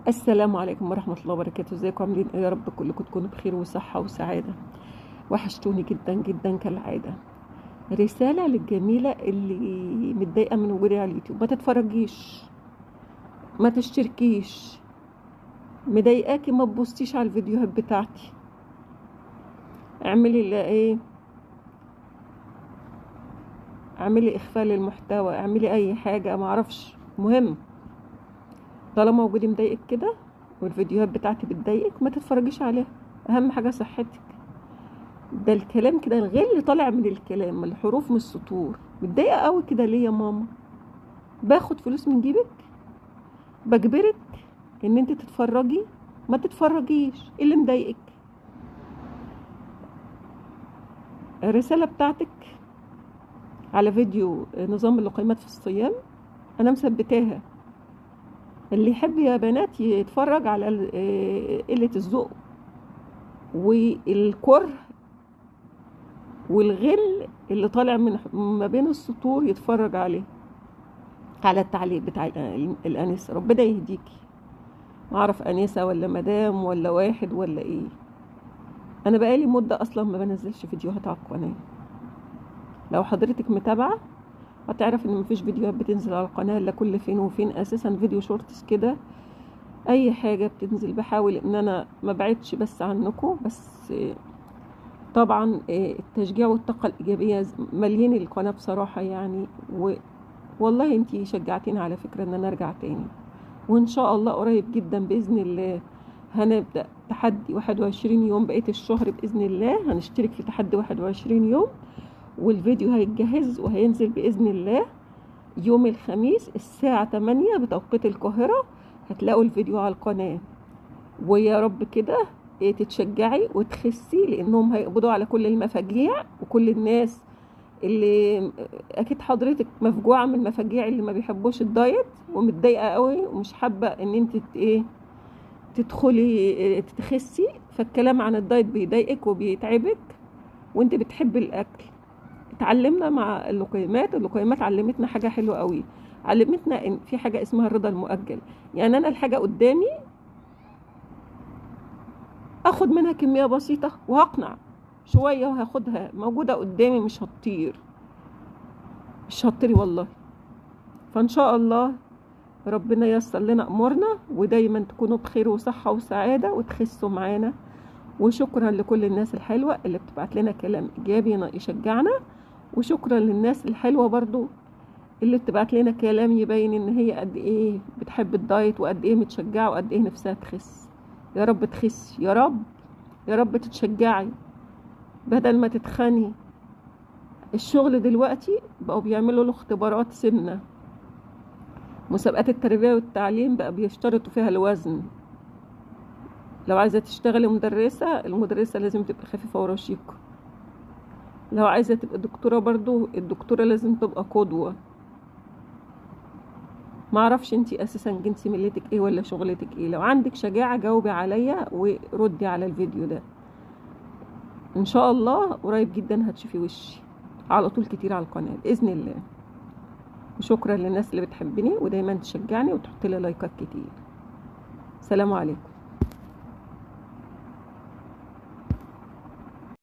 السلام عليكم ورحمة الله وبركاته. ازيكم عاملين ايه؟ يا رب كلكم تكونوا بخير وصحة وسعادة. وحشتوني جدا جدا كالعادة. رسالة للجميلة اللي متضايقة من وجودي على اليوتيوب: ما تتفرجيش، ما تشتركيش، مضايقاكي ما تبصيش على الفيديوهات بتاعتي، اعملي ايه، اعملي اخفاء للمحتوى، اعملي اي حاجة معرفش. مهم طالما وجودي مضايقك كده والفيديوهات بتاعتي بتضايقك ما تتفرجيش عليها، اهم حاجة صحتك. ده الكلام كده، الغل طالع من الكلام، من الحروف، من السطور. متضايقة قوي كده ليه يا ماما؟ باخد فلوس من جيبك؟ بجبرك ان انت تتفرجي؟ ما تتفرجيش، ايه اللي مضايقك؟ الرسالة بتاعتك على فيديو نظام اللقيمات في الصيام انا مثبتاها، اللي يحب يا بنات يتفرج على قلة الذوق والكره والغل اللي طالع من ما بين السطور يتفرج عليه، على التعليق بتاع الانسة. ربنا يهديكي. ما اعرف انسه ولا مدام ولا واحد ولا ايه. انا بقالي مده اصلا ما بنزلش فيديوهات على القناة. لو حضرتك متابعه هتعرف ان مفيش فيديوهات بتنزل على القناة الا كل فين وفين، اساسا فيديو shorts كده، اي حاجة بتنزل. بحاول ان انا ما بعدش بس عنكم، بس طبعا التشجيع والطاقة الايجابية مليين القناة بصراحة يعني. والله انتي شجعتيني على فكرة ان انا ارجع تاني، وان شاء الله قريب جدا باذن الله هنبدا تحدي 21 يوم بقية الشهر باذن الله. هنشترك في تحدي 21 يوم، والفيديو هيتجهز وهينزل بإذن الله يوم الخميس الساعة 8 بتوقيت القاهرة. هتلاقوا الفيديو على القناة، ويا رب كده تتشجعي وتخسي، لأنهم هيقبضوا على كل المفاجيع وكل الناس اللي أكيد حضرتك مفجوعة من المفاجيع اللي ما بيحبوش الدايت ومتضايقة قوي ومش حابة ان انت ايه تدخلي تخسي. فالكلام عن الدايت بيضايقك وبيتعبك، وانت بتحبي الأكل. اتعلمنا مع اللقيمات، اللقيمات علمتنا حاجة حلوة قوي، علمتنا ان في حاجة اسمها الرضا المؤجل. يعني انا الحاجة قدامي اخد منها كمية بسيطة وهقنع شوية وهاخدها، موجودة قدامي مش هتطير، مش هتطير والله. فان شاء الله ربنا ييسر لنا امورنا، ودايما تكونوا بخير وصحة وسعادة وتخسوا معانا. وشكرا لكل الناس الحلوة اللي بتبعت لنا كلام ايجابي يشجعنا، وشكرا للناس الحلوة برضو اللي بتبعت لنا كلام يبين ان هي قد ايه بتحب الدايت وقد ايه متشجعة وقد ايه نفسها تخس. يا رب تخس، يا رب، يا رب تتشجعي بدل ما تتخني. الشغل دلوقتي بقوا بيعملوا له اختبارات سمنة، مسابقات التربية والتعليم بقى بيشترطوا فيها الوزن. لو عايزة تشتغلي مدرسة، المدرسة لازم تبقى خفيفة ورشيقة. لو عايزة تبقى دكتورة برضو الدكتورة لازم تبقى قدوة. معرفش انتي اساسا جنس ملتك ايه ولا شغلتك ايه. لو عندك شجاعة جاوبي عليا وردي على الفيديو ده. ان شاء الله قريب جدا هتشوفي وشي على طول كتير على القناة بإذن الله. وشكرا للناس اللي بتحبني ودايما تشجعني وتحط لي لايكات كتير. سلام عليكم.